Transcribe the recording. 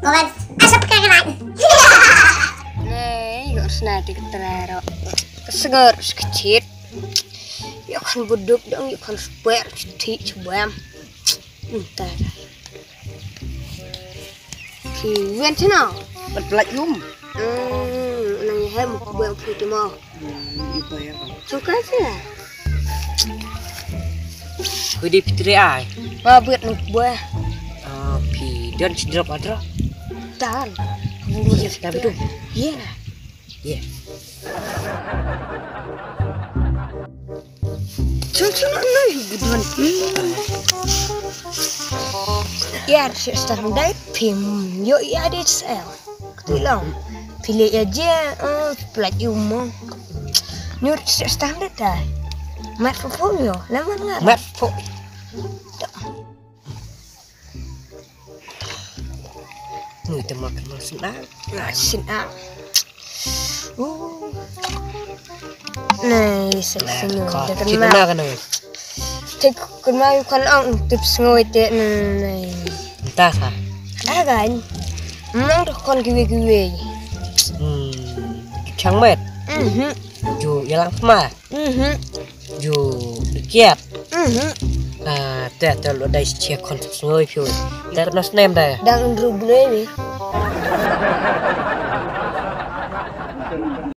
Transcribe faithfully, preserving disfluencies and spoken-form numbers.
Owen, asa pakai kena. Nei, yo sna ti ketra ro. Segar sekecit. Yo kan buduk dong, yo kan sper ti cebam. Entar. Ki wen sino. Bat pelak yum. Hmm, nang hem buat putih mau. Suka sih lah. Kudi pitri ai. Ba buat nuk buah. Ah, pi dan cedrop adra. Dan. Iya, tapi tu. Iya. Iya. Cun cun anai gudun. Iya, si star dai pim. Yo, iya, di sel. Kutilang. Pilih aja, eh, pelat yuma. Nyur sestan deh dah. Mat fofo yo, laman ngar. Mat fo. Ni temak kenal sendal. Nah, sendal. Uh. Nah, senyum. Dah kenal kan? Cik kun mai kan ang tip sngoi te nai. Entah sah. Agan. Mang tu kon kiwi kiwi. Hmm. Chang met. Mhm. Ju yalang sma. Mhm. Ju kiat. Mhm. Ah, te te lo dai che kon tip sngoi piu. Te nas nem dai. Dang ru blei wi.